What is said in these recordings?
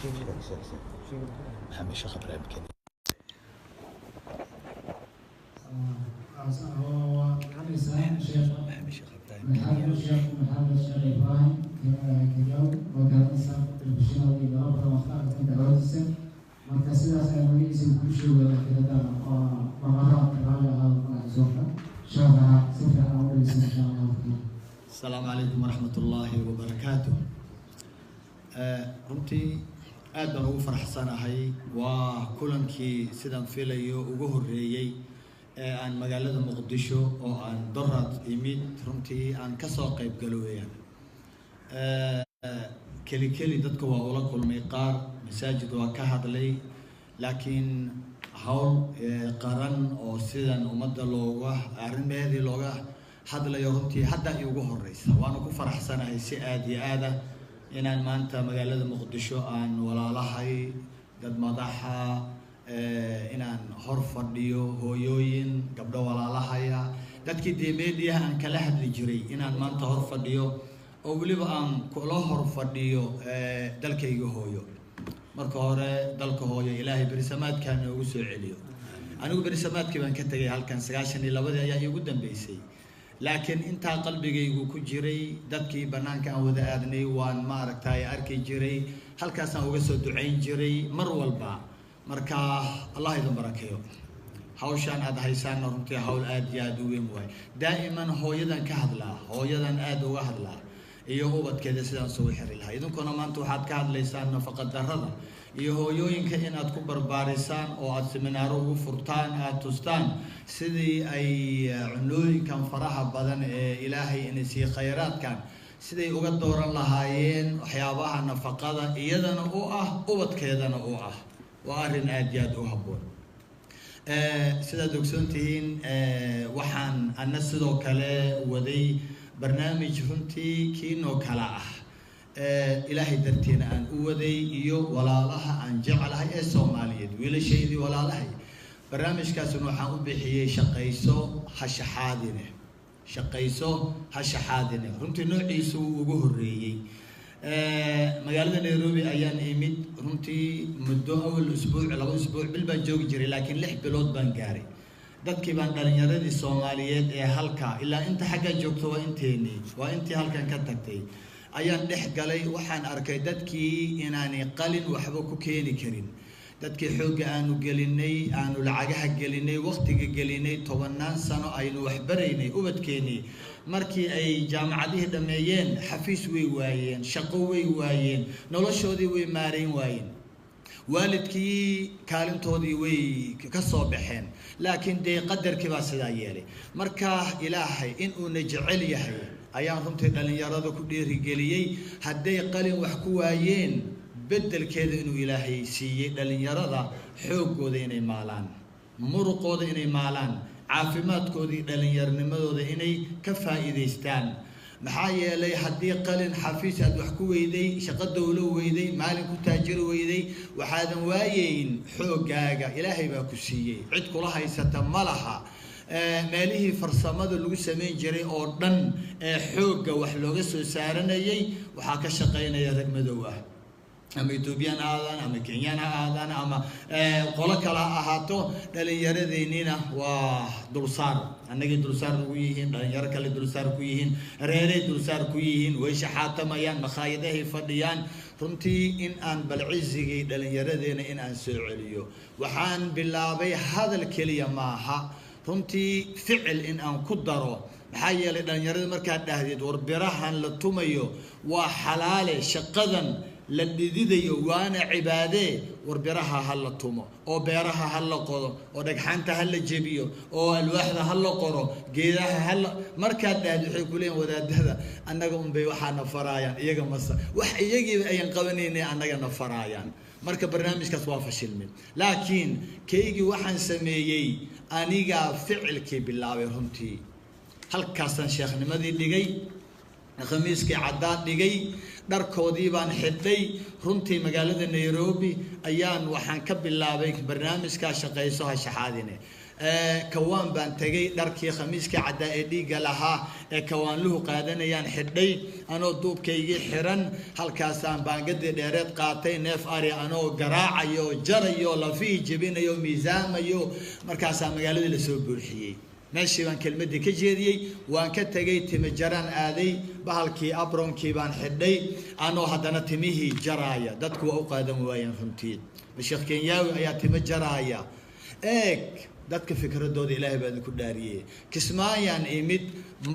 Maxamed Sheekh Ibraahim Kenya. Waa garanaysaa sheekha. Maxamed Sheekh Ibraahim Kenya. Maxamed Sheekh Maxamed Sheekh Ibraahim Kenyaw, waa garanaysaa telefishinada iyo meelo badan waa ka aragtay dacwadiisa. Marka sidaas ayaa magaciisa kuu sheegaya, laakiin hadda maqaraha raalli ahaado magaca soonka sheekha si fiican u dhegeysan, insha Allahu tacaala. Asalaamu calaykum waraxmat ullaahi wabarakaatu. Runtii aad baan ugu faraxsanahay. Waa kulankii, sidaan filayo, ugu horreeyey ee aan magaalada Muqdisho oo aan dorad imid runtii aan kasoo qayb galo weeyaan. Keli keli dadka waa ula kulmay, qaar masaajid waa ka hadlay, laakiin hawl qaran oo sidan ummadda looga arrimeedii looga hadlayo runtii hadda iugu horeysa. Waana ku faraxsanahay si aada iyo aada inaan maanta magaalada Muqdisho aan walaalahay, dad madaxa, inaan hor fadhiyo, hooyooyin, gabdho walaalahaya, dadkii dee meediyaha aan kala hadli jiray inaan maanta hor fadhiyo oo weliba aan kula hor fadhiyo dalkayga hooyo. Marka hore, dalka hooyo Ilaahay berisamaadkaa noogu soo celiyo. Anigu berisamaadkii baan ka tegay halkan, 92-dii ayaa iigu dambeysay, laakiin intaa qalbigaygu ku jiray. Dadkii bannaanka aan wada aadnay waan maaragtay arki jiray, halkaasaan uga soo ducayn jiray mar walba. Marka Allah idin barakeeyo. Hawshaan aada haysaanna runtii hawl aada iyo aada u weyn waay. Daa'iman hooyadan ka hadlaa, hooyadan aada uga hadlaa iyo ubadkeeda sidaan isugu xiri lahaa. Idinkuna maanta waxaad ka hadlaysaan nafaqa darrada iyo hooyooyinka inaad ku barbaarisaan oo aada seminaaro ugu furtaan, aada tustaan sidii ay cunooyinkan faraha badan ee Ilaahay inay sii khayraadkan siday uga dooran lahaayeen waxyaabaha nafaqada iyadana u ah, ubadkeedana u ah. Waa arrin aada iyo aada u habboon. Sidaad ogsoon tihiin, waxaan ana sidoo kale waday barnaamij runtii kiinoo kale ah, Ilaahay dartiina aan u waday iyo walaalaha aan jeclahay ee Soomaaliyeed, wiilashaydii walaalahay. Barnaamijkaasna waxaan u bixiyey "Shaqayso Hashaxaadine", "Shaqayso Hashaxaadine". Runtii noociisa wuu ugu horreeyey. Magaalada Nairobi ayaan imid runtii muddo awal usbuuc, 2 usbuuc, bil baan joogi jiray, laakiin 6 bilood baan gaaray. Dadkii baan, dhalinyaradii Soomaaliyeed ee halka ilaa inta xagga joogto, waa inteenii, waa intii halkan ka tagtay, ayaan dhex galay. Waxaan arkay dadkii inaanay qalin waxba ku keeni karin. Dadkii xoogga aanu gelinay, aanu lacagaha gelinay, waqtiga gelinay, tobannaan sano aynu waxbaraynay ubadkeenii, markii ay jaamacadihii dhammeeyeen xafiis way waayeen, shaqo way waayeen, noloshoodii way maarayn waayeen, waalidkii kaalintoodii way ka soo baxeen, laakiin dee qadarkii baa sidaa yeelay. Marka Ilaahay inuuna jecel yahay ayaan runtii dhallinyarada ku dhiirigeliyey, hadday qalin wax ku waayeen beddelkeeda inuu Ilaahay siiyey dhallinyarada xooggooda inay maalaan, muruqooda inay maalaan, caafimaadkoodii, dhallinyarnimadooda inay ka faa'iidaystaan. Maxaa yeelay, haddii qalin xafiis aad wax ku weyday, shaqo dowlo weyday, maalin ku taajiri weyday, waxaadan waayeyn xooggaaga Ilaahay baa ku siiyey, cid kula haysata ma laha. Meelihii farsamada lagu samayn jiray oo dhan ee xoogga wax looga soo saaranayay waxaa ka shaqaynaya rag madow ah, ama Ethoobiyan ha ahaadaan ama Kenyaan ha ahaadaan ama qolo kale ha ahaato. Dhalinyaradeenina waa dulsaar, annagay dulsaar ugu yihiin, dhalinyaro kale dulsaar ku yihiin, reeray dulsaar ku yihiin, way shaxaatamayaan, makhaayadahay fadhiyaan. Runtii in aan balcizigii dhalinyaradeena in aan soo celiyo waxaan bilaabay, hadal keliya maaha, runtii ficil in aan ku daro. Maxaa yeelay, dhalinyarada markaad dhahdeed war birahan la tumayo waa xalaale, shaqadan la dhididayo waana cibaadee, war biraha ha la tumo oo beeraha ha la qodo oo dhagxaanta ha la jebiyo oo alwaaxda ha la qoro, geedaha ha la, markaad dhahd waxay ku leeyihin wadaadada annaga unbay waxaana faraayaan, iyaga mase wax iyagiiba ayan qabanaynay annagana faraayaan. Marka barnaamijkaas waa fashilmay, laakiin kaygii waxaan sameeyey anigaa ficilkii bilaabay. Runtii halkaasaan sheekhnimadii dhigay, khamiiskii caddaan dhigay, dharkoodii baan xidhay. Runtii magaalada Nairobi ayaan waxaan ka bilaabay barnaamijkaa "Shaqayso Hashaxaadine". Kawaan baan tegey, dharkii khamiiskii caddaa ee dhiigga lahaa ee kawaanluhu qaadanayaan xidhay, anoo duubkaygii xiran. Halkaasaan baangadii dheereed qaatay, neef ari anoo garaacayo, jarayo, lafihii jebinayo, miisaamayo. Markaasaa magaaladii lasoo buuxiyey. Meeshii baan kelmaddii ka jeediyey, waan ka tegey, timi jaraan aaday. Bahalkii abronkii baan xidhay, anoo haddana timihii jaraaya. Dadku waa u qaadan waayeen runtii, Sheekh Kenyaawi ayaa timo jaraaya. Eeg dadka fikradooda, Ilaahay baa idinku dhaariyey. Kismaayaan imid,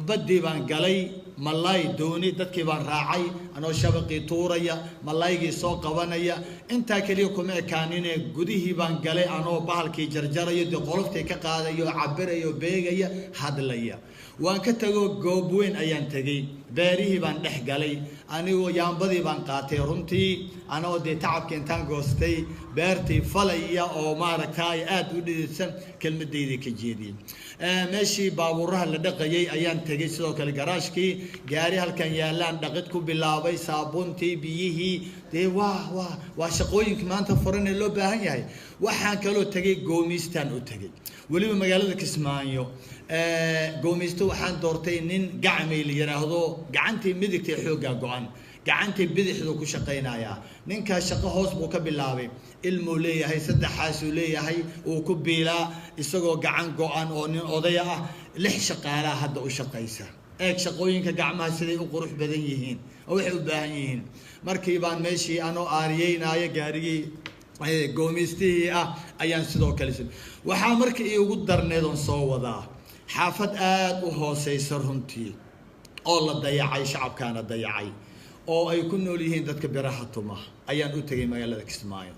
baddii baan galay, malaay dooni dadkii baan raacay, anoo shabaqii tuuraya, malaygii soo qabanaya. Intaa keliya kuma ekaanine, gudihii baan galay anoo bahalkii jarjarayo, dee qoloftii ka qaadayo, cabirayo, beegaya, hadlaya. Waan ka tegoo goob weyn ayaan tegey, beerihii baan dhex galay, anigoo yaambadii baan qaatay runtii, anoo dee tacabka intaan goostay beertii falaya oo maaragtay aada u dhididsan, kelmadaydii ka jeediyey. Meeshii baabuuraha la dhaqayay ayaan tegey, sidoo kale garaashkii gaari halkan yaalaan dhaqid ku bilaabay, saabuuntii, biyihii. Dee waa shaqooyinka maanta furan ee loo baahan yahay. Waxaan kaloo tegey goomiistaan u tegey, weliba magaalada Kismaayo. Goomiisto waxaan doortay nin Gacmay la yiraahdo, gacantii midigta xooggaa go-an, gacantii bidixduu ku shaqaynayaa. Ninkaas shaqo hoos buu ka bilaabay, ilmuu leeyahay, saddexaasuu leeyahay, uu ku biilaa isagoo gacan go-an oo nin odaya ah. 6 shaqaalaha hadda u shaqaysa. Eeg shaqooyinka gacmaha siday u qurux badan yihiin oo waxay u baahan yihiin. Markii baan meeshii anoo aariyeynaayo gaarigii goomiistihii ah ayaan sidoo kale. Waxaa marka iigu darneed oon soo wadaa xaafad aada u hooseysa runtii oo la dayacay, shacabkaana dayacay, oo ay ku nool yihiin dadka biraha tuma ayaan u tegay magaalada Kismaayo.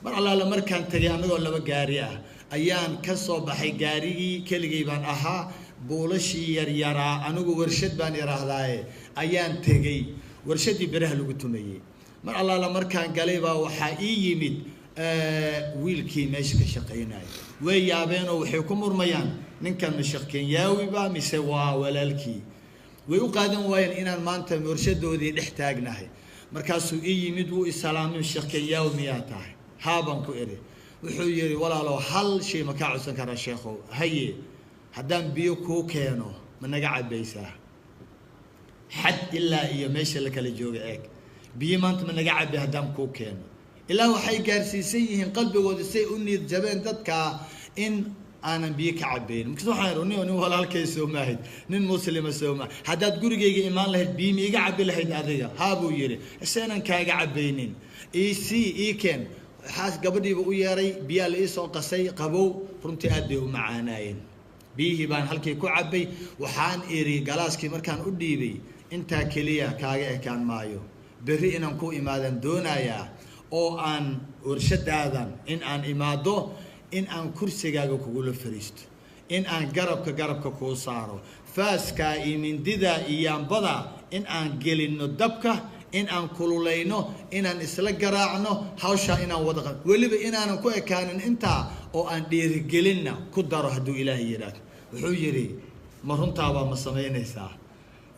Mar allaale markaan tegay, annagoo 2 gaari ah ayaan ka soo baxay gaarigii, keligay baan ahaa. Buulashii yaryaraa, anigu warshad baan yidhaahdaaye, ayaan tegey, warshaddii biraha lagu tumayey. Mar allaale markaan galay baa waxaa ii yimid wiilkii meesha ka shaqaynaya. Way yaabeenoo waxay ku murmayaan, ninkan ma Sheekh Kenyaawi ba mise waa walaalkii? Way u qaadan waayeen inaan maanta warshadoodii dhex taagnahay. Markaasuu ii yimid, wuu isalaamay. "Sheekh Kenyaawi miyaa tahay?" "Haa," baan ku iri. Wuxuu yihi, "Walaalow, hal shay ma kaa codsan karaa, sheekhow?" "Haye." "Haddaan biyo kuu keeno, ma naga cabaysaa?" Xad ilaa iyo meesha la kala jooga eeg. "Biyo maanta ma naga cabay haddaan kuu keeno?" Ilaa waxay gaarsiisan yihiin qalbigooda say u niyad jabeen dadka in aanan biyo ka cabayn. Markaas waxaan ihi, "Nin walaalkay soo maahid, nin muslima soo maahid? Haddaad gurigayga imaan lahayd, biyo ma iga cabi lahayd adiga?" "Haa," buu yidhi. "Iseenan kaaga cabaynin, ii ii keen." Xaas gabadhiiba u yeeray, biyaa la ii soo qasay qabow, runtii aad bay u macaanaayeen. Biyihii baan halkii ku cabbay. Waxaan idhi galaaskii markaan u dhiibay, "Intaa keliya kaaga ekaan maayo, berri inaan ku imaadan doonayaa oo aan warshadaadan in aan imaado, in aan kursigaaga kugula fariisto, in aan garabka garabka kuu saaro, faaskaa iyo mindida iyo yaambada in aan gelinno dabka, in aan kululayno, inaan isla garaacno hawshaa, inaan wada weliba inaanan ku ekaanin intaa oo aan dhiirigelinna ku daro, hadduu Ilaahay yidhaahdo." Wuxuu yidhi, "Ma runtaabaa? Ma samaynaysaa?"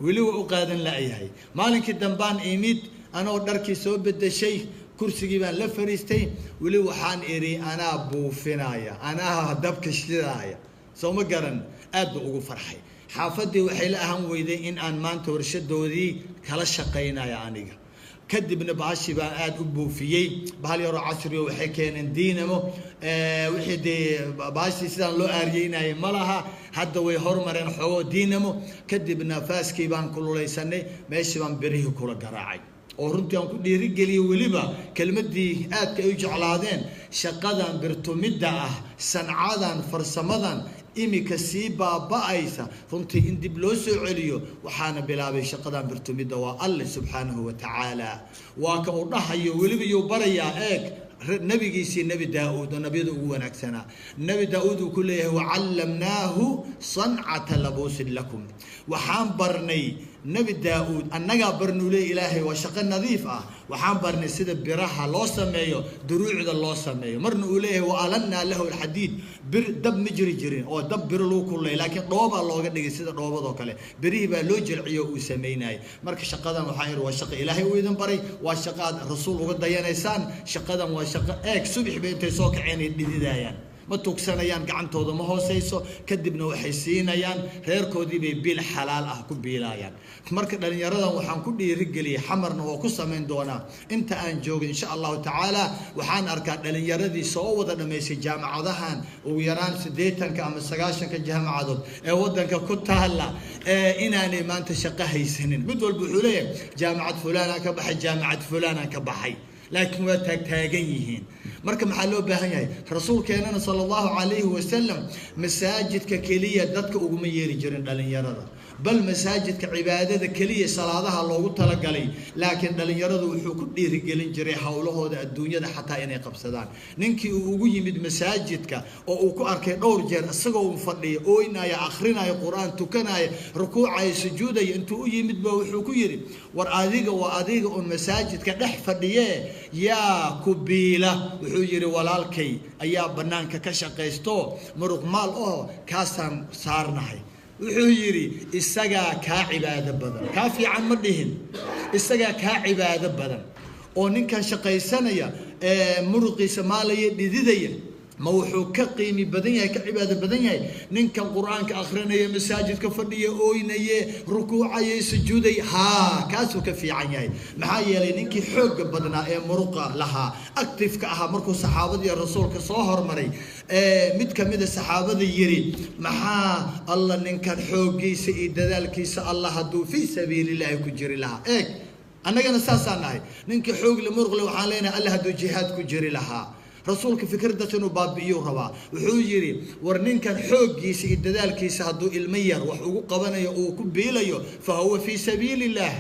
Weli waa u qaadan la'yahay. Maalinkii dambaan imid anoo dharkii soo bedeshay, kursigii baan la fariistay. Weli waxaan idhi, "Anaa buufinaya, anaa dabka shidaaya, soo ma garan?" Aad buu ugu farxay. Xaafaddii waxay la ahaan weyday in aan maanta warshadoodii kala shaqaynaya aniga. Kadibna bahashii baan aada u buufiyey. Bahal yaroo casriyo waxay keeneen diinamo, wixii dee bahashii sidaan loo aariyeynayay ma laha. Hadda way hormareen xoogoo diinamo. Kadibna faaskii baan kululaysanay, meeshii baan birihii kula garaacay oo runtii aan ku dhiirigeliyey, weliba kelmaddii aadka ay u jeclaadeen, shaqadan birtumidda ah, sancadan, farsamadan imika sii baaba'aysa, runtii in dib loo soo celiyo. Waxaana bilaabay shaqadan birtumidda waa Alle subxaanahu wa tacaala. Waa ka uu dhahayo, weliba yuu barayaa? Eeg nabigiisii Nebi Daa-uud oo nabiyada ugu wanaagsanaa. Nebi Daa-uud uu ku leeyahay, "Wacallamnaahu sancata labuusin lakum." Waxaan barnay Nebi Daa-uud, annagaa barnuu leey Ilaahay. Waa shaqo nadiif ah. Waxaan barnay sida biraha loo sameeyo, duruucda loo sameeyo. Marna uu leeyahay, "Wa alannaa lahu alxadiid." Bir dab ma jiri jirin oo dab biro lagu kululay, laakiin dhoobaa looga dhigay, sida dhoobadoo kale birihii baa loo jilciyo uu samaynayay. Marka shaqadan waxaa ihi, waa shaqo Ilaahay uu idin baray, waa shaqo aad rasuul uga dayanaysaan. Shaqadan waa shaqo, eeg, subax bay intay soo kaceen ay dhididayaan. Ma tuugsanayaan, gacantooda ma hooseyso. Kadibna waxay siinayaan reerkoodii bay biil xalaal ah ku biilayaan. Marka dhalinyaradan waxaan ku dhiirigeliyey, Xamarna waa ku samayn doonaa inta aan joogo, insha Allahu tacaala. Waxaan arkaa dhalinyaradii soo wada dhamaysay jaamacadahan, ugu yaraan 80ka ama 90ka jaamacadood ee wadanka ku taala, inaanay maanta shaqo haysanin. Mid walba wuxuu leeyahay jaamacad fulaanaan ka baxay, jaamacad fulaanaan ka baxay, laakiin waa taagtaagan yihiin. Marka maxaa loo baahan yahay? Rasuulkeenana sala Allahu calayhi wasalam masaajidka keliya dadka uguma yeeri jirin dhalinyarada, bal masaajidka cibaadada keliya, salaadaha loogu talagalay, laakiin dhalinyaradu wuxuu ku dhiirigelin jiray howlahooda adduunyada xataa inay qabsadaan. Ninkii uu ugu yimid masaajidka oo uu ku arkay dhowr jeer isagoo uu fadhiya, ooynaya, akrinaya Qur-aan, tukanaya, rukuucaya, sujuudaya, intuu u yimid ba wuxuu ku yidhi: "War adiga waa adiga uun masaajidka dhex fadhiyee, yaa ku biila?" Wuxuu yidhi: "Walaalkay ayaa bannaanka ka shaqaysto, muruq maal oho, kaasaan saarnahay." Wuxuu yidhi: "Isagaa kaa cibaado badan, kaa fiican ma dhihin, isagaa kaa cibaado badan, oo ninkan shaqaysanaya ee muruqiisa maalaya, dhididaya, ma wuxuu ka qiimi badan yahay, ka cibaado badan yahay ninkan Qur-aanka akrinaya, masaajidka fadhiya, ooynaye, rukuucaya, sujuuday? Haa, kaasuu ka fiican yahay." Maxaa yeelay ninkii xoogga badnaa ee muruqa lahaa, active-ka ahaa, markuu saxaabadii rasuulka soo hormaray, mid kamida saxaabada yiri: "Maxaa Alla ninkan xooggiisa iyo dadaalkiisa, Allah hadduu fii sabiilillaahi ku jiri lahaa." Eeg, annagana saasaan nahay. Ninkii xoogle, muruqle, waxaan leenahay: "Alla hadduu jihaad ku jiri lahaa." Rasuulka fikraddaas inuu baabi'iyuu rabaa. Wuxuu yidhi: "War ninkan xooggiisa iyo dadaalkiisa hadduu ilmo yar wax ugu qabanayo, uu ku biilayo, fa huwa fii sabiili illaah.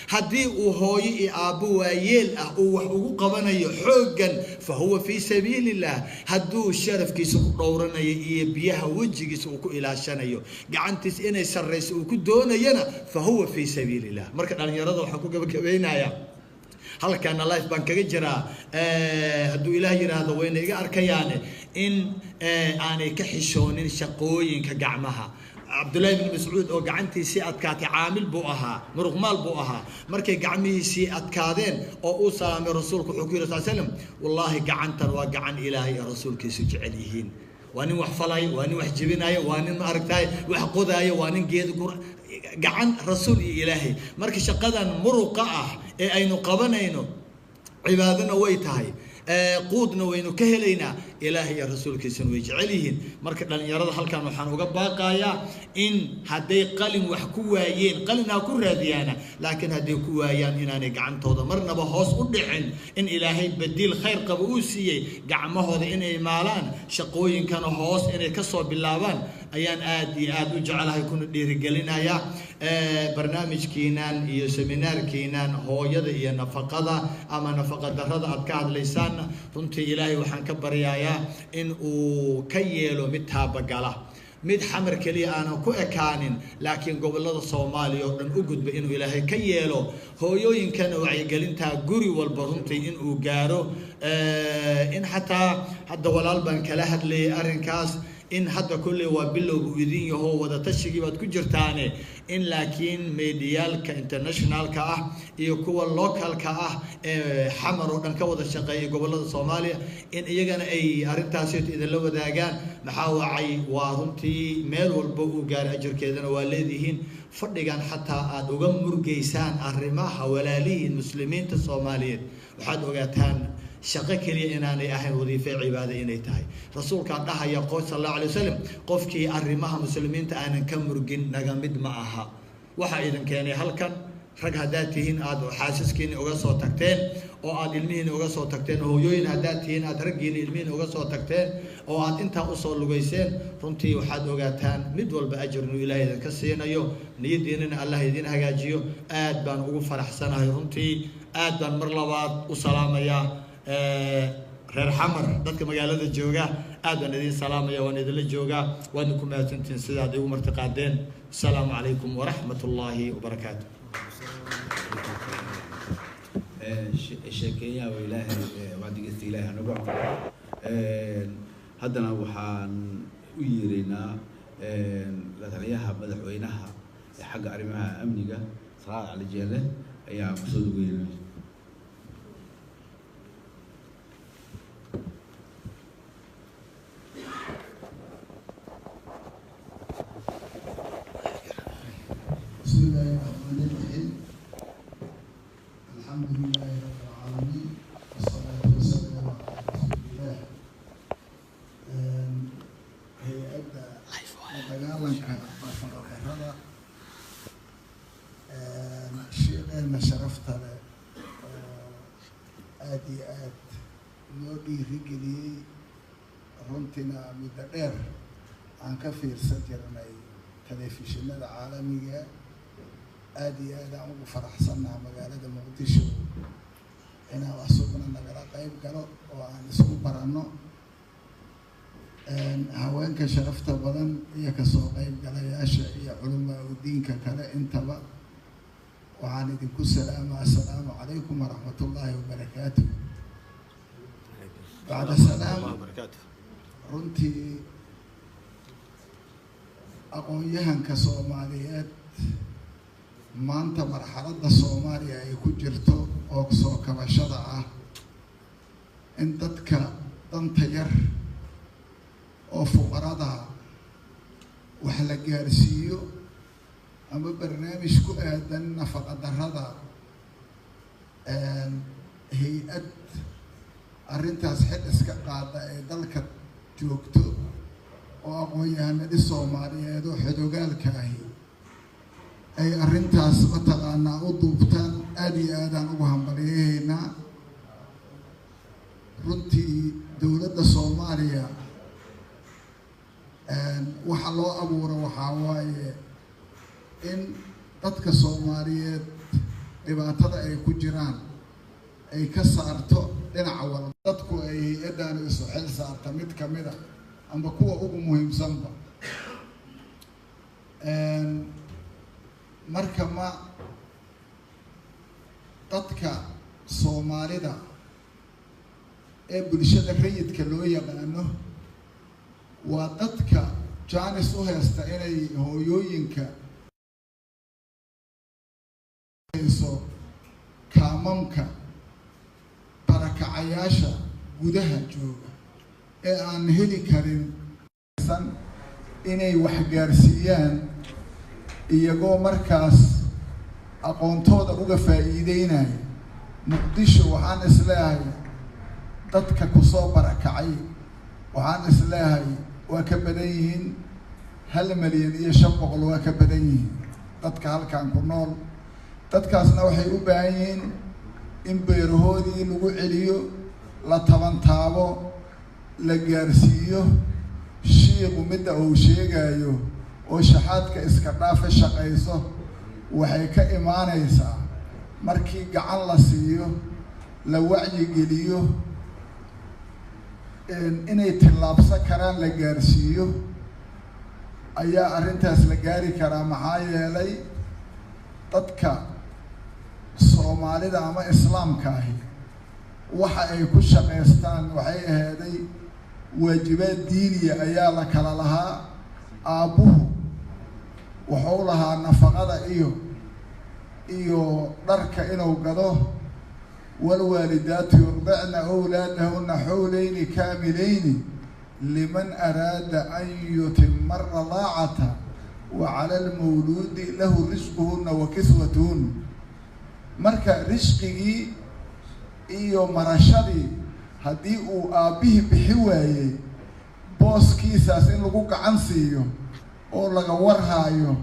Haddii uu hooyo iyo aabbo waayeel ah uu wax ugu qabanayo xooggan, fa huwa fii sabiili illaah. Hadduu sharafkiisa ku dhowranayo iyo biyaha wejigiisa uu ku ilaashanayo, gacantiisa inay sarrayso uu ku doonayana, fa huwa fii sabiili illah." Marka dhalinyarada waxaan ku gabagabeynayaa, halkaana live baan kaga jiraa, hadduu Ilaah yidhaahdo wayna iga arkayaane, in aanay ka xishoonin shaqooyinka gacmaha. Cabdullaahi bin Mascuud oo gacantiisii adkaatay, caamil buu ahaa, muruqmaal buu ahaa, markay gacmihiisii adkaadeen oo uu salaamay rasuulku, wuxuu ku yidhi sal slam: "Wallaahi gacantan waa gacan Ilaahay iyo rasuulkiisu jecel yihiin." Waa nin wax falaya, waa nin wax jebinaya, waa nin, ma aragtaay, wax qodaaya, waa nin geed gur, gacan rasuul iyo Ilaahay. Marka shaqadan muruqa ah ee aynu qabanayno cibaadona way tahay, quudna waynu ka helaynaa, Ilaahay iyo rasuulkiisuna way jecel yihiin. Marka dhalinyarada halkan waxaan uga baaqayaa in hadday qalin wax ku waayeen, qalin ha ku raadiyaana, laakiin hadday ku waayaan inaanay gacantooda marnaba hoos u dhicin, in Ilaahay badiil khayr qaba uu siiyey, gacmahooda inay maalaan, shaqooyinkana hoos inay kasoo bilaabaan ayaan aad iyo aad u jecelahay kuna dhiirigelinayaa. Barnaamijkiinan iyo seminaarkiinan hooyada iyo nafaqada ama nafaqa darrada aad ka hadlaysaanna, runtii Ilaahay waxaan ka baryayaa in uu ka yeelo mid taabagala, mid Xamar keliya aanan ku ekaanin, laakiin gobollada Soomaaliya oo dhan u gudba inuu Ilaahay ka yeelo. Hooyooyinkana wacyigelintaa guri walba runtii inuu gaaro, in xataa hadda walaal baan kala hadlayay arrinkaas, in hadda kolley waa bilowga uu idin yaho, wada tashigii baad ku jirtaane, in laakiin meediyaalka internationalka ah iyo kuwa localka ah ee Xamar oo dhan ka wada shaqeeya, gobollada Soomaaliya, in iyagana ay arrintaasi idinla wadaagaan. Maxaa wacay? Waa runtii meel walba uu gaaray, ajarkeedana waa leedihiin. Fadhigan xataa aada uga murgeysaan arrimaha walaalihiin muslimiinta Soomaaliyeed, waxaad ogaataan shaqo keliya inaanay ahayn, wadiife cibaada inay tahay. Rasuulkaa dhahaya qo sal Allahu alay wasalam: "Qofkii arrimaha muslimiinta aanan ka murgin naga mid ma aha." Waxaa idin keenay halkan, rag haddaad tihiin aada xaasaskiini uga soo tagteen oo aada ilmihiina uga soo tagteen, hooyooyin haddaad tihiin aada raggiina ilmihiina uga soo tagteen oo aada intaa usoo lugayseen, runtii waxaad ogaataan mid walba ajar inuu Ilahay idinka siinayo. Niyadiinana Allah idin hagaajiyo. Aad baan ugu faraxsanahay runtii, aad baan mar labaad u salaamayaa reer Xamar, dadka magaalada jooga aad baan idin salaamaya, waan idinla joogaa. Waadna ku mahadsantihiin sidaad igu martiqaadeen. Asalaamu calaykum waraxmat ullaahi wabarakaatu. Sheekeeyaha waa Ilaahay, wacdigiisa Ilaahay hanagu aqbalo. Haddana waxaan u yeeraynaa la taliyaha madaxweynaha ee xagga arrimaha amniga, Salaad Cali Jeele, ayaa kusoo dhaweynaya. الحمد لله رب العالمين والصلاة والسلام على رسول الله. Hay-adda la dagaalanka nafaqadarrada, sheekheena sharafta leh oo aada iyo aad noo dhiirigeliyey, runtiina muddo dheer aan ka fiirsan jirnay telefishinada caalamiga, aada iyo aad aan ugu faraxsannaha magaalada Muqdisho inaan asugna nagala qayb galo oo aan isku baranno. Haweenka sharafta badan iyo kasoo qayb galayaasha iyo culamaa udiinka kale intaba, waxaan idinku salaamaa assalaamu calaykum waraxmatullaahi wabarakaatu. Bacda salaam, runtii aqoon-yahanka Soomaaliyeed maanta marxaladda Soomaaliya ay ku jirto oo soo kabashada ah, in dadka danta yar oo fuqarada wax la gaarsiiyo ama barnaamij ku aadan nafaqa darrada, hay-ad arrintaas xil iska qaada ee dalka joogto oo aqoon-yahanadii Soomaaliyeed oo xodogaalka ahi ay arrintaas mataqaanaa u duubtaan, aada iyo aadaan ugu hambalyahaynaa. Runtii dowladda Soomaaliya waxa loo abuuro waxaa waaye in dadka Soomaaliyeed dhibaatada ay ku jiraan ay ka saarto dhinaca walba. Dadku ay hay-addaanu isu xil saarta mid kamid a amba kuwa ugu muhiimsanba. Marka ma dadka Soomaalida ee bulshada rayidka loo yaqaano waa dadka jaanis u haysta inay hooyooyinka hayso kaamamka, barakacayaasha gudaha jooga ee aan heli karin inay waxgaarsiiyaan, iyagoo markaas aqoontooda uga faa'iideynaya. Muqdisho waxaan isleeyahay dadka kusoo barakacay, waxaan isleeyahay waa ka badan yihiin 1,500,000, waa ka badan yihiin dadka halkan ku nool. Dadkaasna waxay u baahan yihiin in beerahoodii lagu celiyo, la tabantaabo, la gaarsiiyo. Shiiqu midda uu sheegayo oo shaxaadka iska dhaafa, shaqayso, waxay ka imaanaysaa markii gacan la siiyo, la wacyigeliyo, inay tillaabsan karaan la gaarsiiyo, ayaa arrintaas la gaari karaa. Maxaa yeelay dadka Soomaalida ama Islaamka ahi waxa ay ku shaqaystaan waxay aheeday waajibaad diiniya ayaa la kala lahaa. Aabbuhu wuxuu lahaa nafaqada iyo dharka inuu gado. Waalwaalidaatu yurdicna awlaadahuna xawlayni kaamilayni liman araada an yutima aradaacata wa cala almawluudi lahu risquhuna wa kiswatuhun. Marka risqigii iyo marashadii haddii uu aabbihii bixi waayey, booskiisaas in lagu gacan siiyo oo laga warhaayo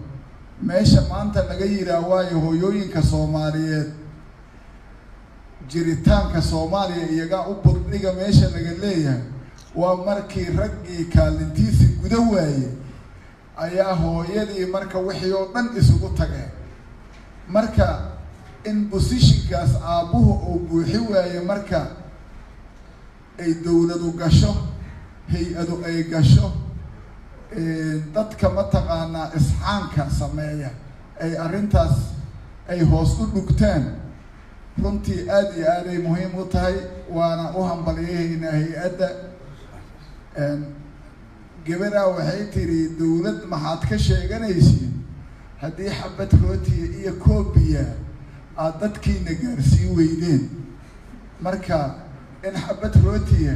meesha maanta laga yihaa waayo hooyooyinka Soomaaliyeed jiritaanka Soomaaliya iyagaa u burdhiga. Meesha laga leeyahay waa markii raggii kaalintiisii guda waayey ayaa hooyadii marka wixii oo dhan isugu tageen. Marka in position-kaas aabbuhu uu buuxi waaye, marka ay dowladu gasho, hay-adu ay gasho, dadka mataqaanaa isxaanka sameeya ay arrintaas ay hoos u dhugtaan, runtii aada iyo aaday muhiim u tahay, waana u hambalyahaynaa hay-adda. Gabaraa waxay tidhi, "Dowlad maxaad ka sheeganaysiin haddii xabad rootiya iyo koobiya aada dadkiina gaarsiin weydeen?" Marka in xabad rootiya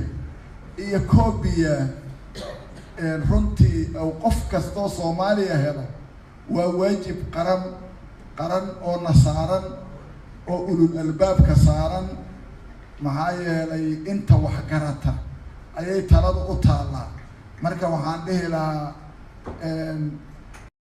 iyo koobiya runtii uu qof kastoo Soomaaliya helo waa waajib qaran oo na saaran. oo ulul albaabka saaran, maxaa yeelay inta waxgarata ayay taladu u taallaa. Marka waxaan dhihi lahaa